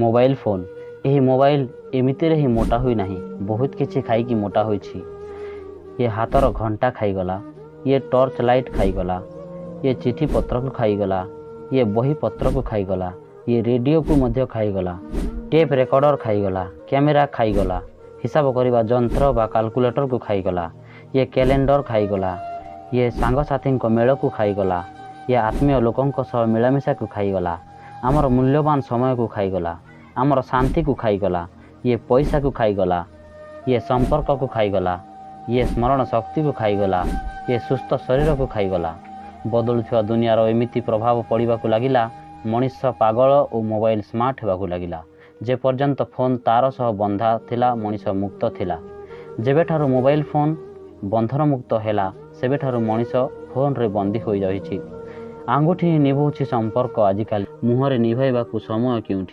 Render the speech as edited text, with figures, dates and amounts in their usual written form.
Mobile phone. ଏହି mobile ଏମିତିରେ ହିଁ ମୋଟା ହୋଇନାହିଁ, ବହୁତ କିଛି ଖାଇକି ମୋଟା ହୋଇଛି। ଇଏ ହାତର ଘଣ୍ଟା ଖାଇଗଲା, ଇଏ ଟର୍ଚ୍ଚ ଲାଇଟ୍ ଖାଇଗଲା, ଇଏ ଚିଠିପତ୍ରକୁ ଖାଇଗଲା, ଇଏ ବହିପତ୍ରକୁ ଖାଇଗଲା, ଇଏ ରେଡ଼ିଓକୁ ମଧ୍ୟ ଖାଇଗଲା, ଟେପ୍ ରେକର୍ଡ଼ର ଖାଇଗଲା, କ୍ୟାମେରା ଖାଇଗଲା, ହିସାବ କରିବା ଯନ୍ତ୍ର ବା କାଲକୁଲେଟରକୁ ଖାଇଗଲା, ଇଏ କ୍ୟାଲେଣ୍ଡର ଖାଇଗଲା, ଇଏ ସାଙ୍ଗସାଥୀଙ୍କ ମେଳକୁ ଖାଇଗଲା, ଇଏ ଆତ୍ମୀୟ ଲୋକଙ୍କ ସହ ମିଳାମିଶାକୁ ଖାଇଗଲା, ଆମର ମୂଲ୍ୟବାନ ସମୟକୁ ଖାଇଗଲା, ଆମର ଶାନ୍ତିକୁ ଖାଇଗଲା, ଇଏ ପଇସାକୁ ଖାଇଗଲା, ଇଏ ସମ୍ପର୍କକୁ ଖାଇଗଲା, ଇଏ ସ୍ମରଣ ଶକ୍ତିକୁ ଖାଇଗଲା, ଇଏ ସୁସ୍ଥ ଶରୀରକୁ ଖାଇଗଲା। ବଦଳୁଥିବା ଦୁନିଆର ଏମିତି ପ୍ରଭାବ ପଡ଼ିବାକୁ ଲାଗିଲା, ମଣିଷ ପାଗଳ ଓ ମୋବାଇଲ ସ୍ମାର୍ଟ ହେବାକୁ ଲାଗିଲା। ଯେପର୍ଯ୍ୟନ୍ତ ଫୋନ୍ ତାର ସହ ବନ୍ଧା ଥିଲା, ମଣିଷ ମୁକ୍ତ ଥିଲା। ଯେବେଠାରୁ ମୋବାଇଲ ଫୋନ୍ ବନ୍ଧନମୁକ୍ତ ହେଲା, ସେବେଠାରୁ ମଣିଷ ଫୋନ୍ରେ ବନ୍ଦୀ ହୋଇରହିଛି। ଆଙ୍ଗୁଠି ହିଁ ନିଭଉଛି ସମ୍ପର୍କ ଆଜିକାଲି, ମୁହଁରେ ନିଭାଇବାକୁ ସମୟ କେଉଁଠି?